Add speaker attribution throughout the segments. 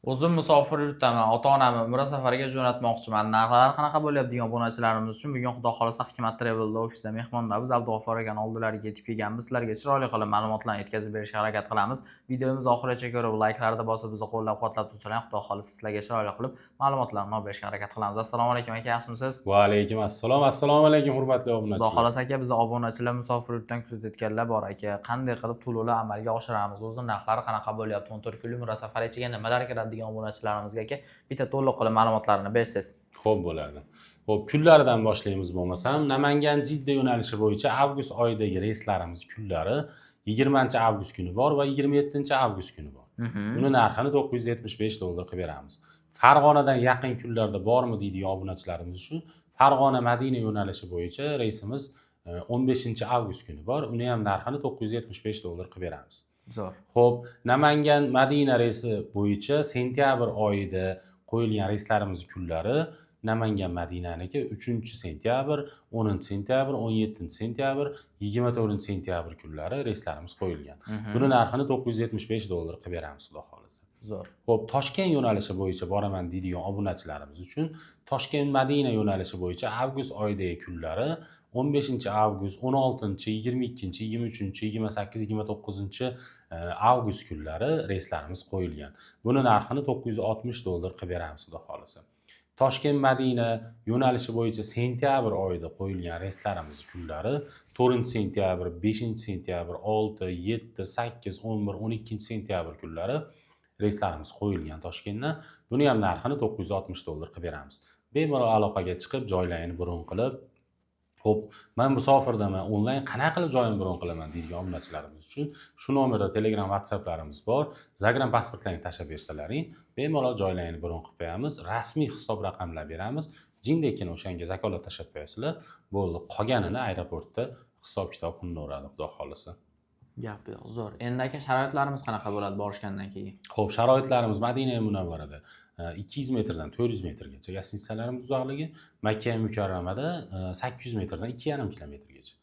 Speaker 1: O'zim musofir yurtdaman, ota-onamni umra safariga jo'natmoqchiman. Narxlar qanaqa bo'lyapti degan obunachilarimiz uchun bugun, Xudo xohlasa, Hikmat Travel'da ofisda mehmondamiz. Abdug'affor akani oldilariga yetib kelganmiz. Sizlarga chiroyli qilib ma'lumotlarni yetkazib berishga harakat qilamiz. Videomiz oxirigacha ko'rib, layklarda bosib, bizni qo'llab-quvvatlab tursalar, Xudo xohlasa, sizlarga chiroyli qilib ma'lumotlarni olib berishga harakat qilamiz. Assalomu alaykum aka, yaxshimisiz?
Speaker 2: Va alaykum assalom. Assalomu alaykum, hurmatli
Speaker 1: Xudo
Speaker 2: obunachilar.
Speaker 1: xohlasa aka, bizni obunachilar musofir yurtdan kuzatayotganlar bor aka. Qanday qilib to'lovlar amalga oshiramiz? O'zi narxlari qanaqa bo'lyapti? 14 kunlik umra safari ichiga nimalar kiradi degan obunachilarimizga aka bitta to'liq qilib ma'lumotlarni bersangiz.
Speaker 2: Xo'p, bo'ladi. Xo'p, kunlaridan boshlaymiz bo'lmasam. Namangan Jidda yo'nalishi bo'yicha avgust oyidagi reyslarimiz kunlari 20 avgust kuni bor va 27 avgust kuni bor. Uni narxini 975 dollar qilib beramiz. Farg'onadan yaqin kunlarda bormi deydigan obunachilarimiz uchun Farg'ona Madina yo'nalishi bo'yicha reysimiz 15 avgust kuni bor. Uni ham narxini 975 dollar qilib beramiz.
Speaker 1: Zo'r.
Speaker 2: Xo'p, Namangan Madina reysi bo'yicha sentyabr oyida qo'yilgan reyslarimiz kunlari Namangan Madinaniki 3 sentyabr, 10 sentyabr, 17 sentyabr, 24 sentyabr kunlari reyslarimiz qo'yilgan. Buni narxini 975 dollar qilib beramiz, Xudo xohlasa.
Speaker 1: Zo'r.
Speaker 2: Xo'p, Toshkent yo'nalishi bo'yicha boraman deydigan obunachilarimiz uchun Toshkent Madina yo'nalishi bo'yicha avgust oyidagi kunlari 15 avgust, 16, 22, 23, 28, 29 avgust kunlari reyslarimiz qo'yilgan. Buni narxini 960 dollar qilib beramiz, Xudo xohlasa. Toshkent Madina yo'nalishi bo'yicha sentyabr oyida qo'yilgan reyslarimiz kunlari 4 sentyabr, 5 sentyabr, 6, 7, 8, 11, 12 sentyabr kunlari reyslarimiz qo'yilgan Toshkentdan. Buni ham narxini 960 dollar qilib beramiz. Bemalol aloqaga chiqib, joylarini bron qilib, "Xo'p, man musofirdaman, onlayn qanaqa qilib joyimni bron qilaman?" deydigan obunachilarimiz uchun shu nomerda Telegram, WhatsApplarimiz bor. Загран pasportlaringni tashlab bersalaring, bemalol joylaringni bron qilib qo'yamiz. Rasmiy hisob raqamlar beramiz. Jindekkina o'shanga vakolat tashlab qo'yasizlar. Bo'ldi. Qolganini aeroportda hisob kitob qilinaveradi, Xudo xohlasa.
Speaker 1: Gap yo'q, zo'r. Endi aka, sharoitlarimiz qanaqa bo'ladi borishgandan keyin?
Speaker 2: Xo'p, sharoitlarimiz Madina Munavvarada 200 metrdan 400 metrgacha гостиница larimiz uzoqligi, Makka Mukarramada 800 metrdan 2,5 kilometrgacha.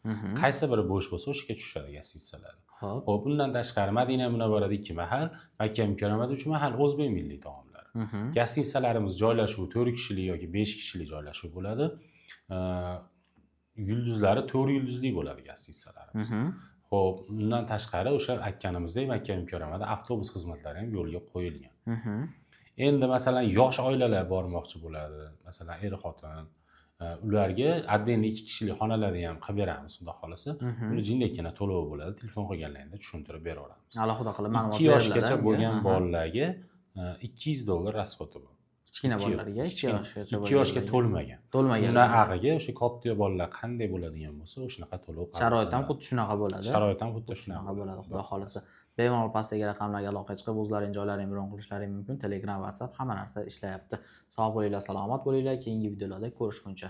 Speaker 2: Qaysi biri bo'sh bo'lsa, o'sha tushadi гостиница lar. Xo'p, bundan tashqari Madina Munavvarada 2 mahal, Makka Mukarramada 3 mahal o'zbek milliy taomlari. Гостиница larimiz joylashuvi 4 kishilik yoki 5 kishilik joylashuv bo'ladi. Yulduzlari 4 yulduzli bo'ladi гостиница larimiz. Xo'p, undan tashqari o'sha aytganimizdek Makka Mukarramada avtobus xizmatlari ham yo'lga qo'yilgan. Endi masalan yosh oilalar bormoqchi bo'ladi, masalan er xotin, ularga отдельно 2 kishilik xonalarda ham qilib beramiz, Xudo xohlasa. Buni jindekkina to'lovi bo'ladi, telefon qilganlarida tushuntirib beraveramiz.
Speaker 1: Alohida qilib ma'lumot
Speaker 2: 2 yoshgacha
Speaker 1: beriladi
Speaker 2: bo'lgan
Speaker 1: unga.
Speaker 2: Bolalarga 200 dollar расход i bor.
Speaker 1: Kichkina bolalarga, 2
Speaker 2: kichkina,
Speaker 1: yoshgacha
Speaker 2: 2 yoshga to'lmagan.
Speaker 1: To'lmagan.
Speaker 2: Undan ag'iga o'sha katta bolalar qanday bo'ladigan bo'lsa, o'shanaqa to'lov qabul
Speaker 1: Sharoit ham
Speaker 2: qilinadi.
Speaker 1: Xuddi shunaqa bo'ladi.
Speaker 2: Sharoit ham xuddi
Speaker 1: shunaqa
Speaker 2: shunaqa
Speaker 1: bo'ladi, Xudo xohlasa. Bemalol pastdagi raqamlarga aloqaga chiqib, o'zlaring joylaringni bron qilishlaring mumkin. Telegram, WhatsApp, hamma narsa ishlayapti. Sog' bo'linglar, salomat bo'linglar. Keyingi videolarda ko'rishguncha.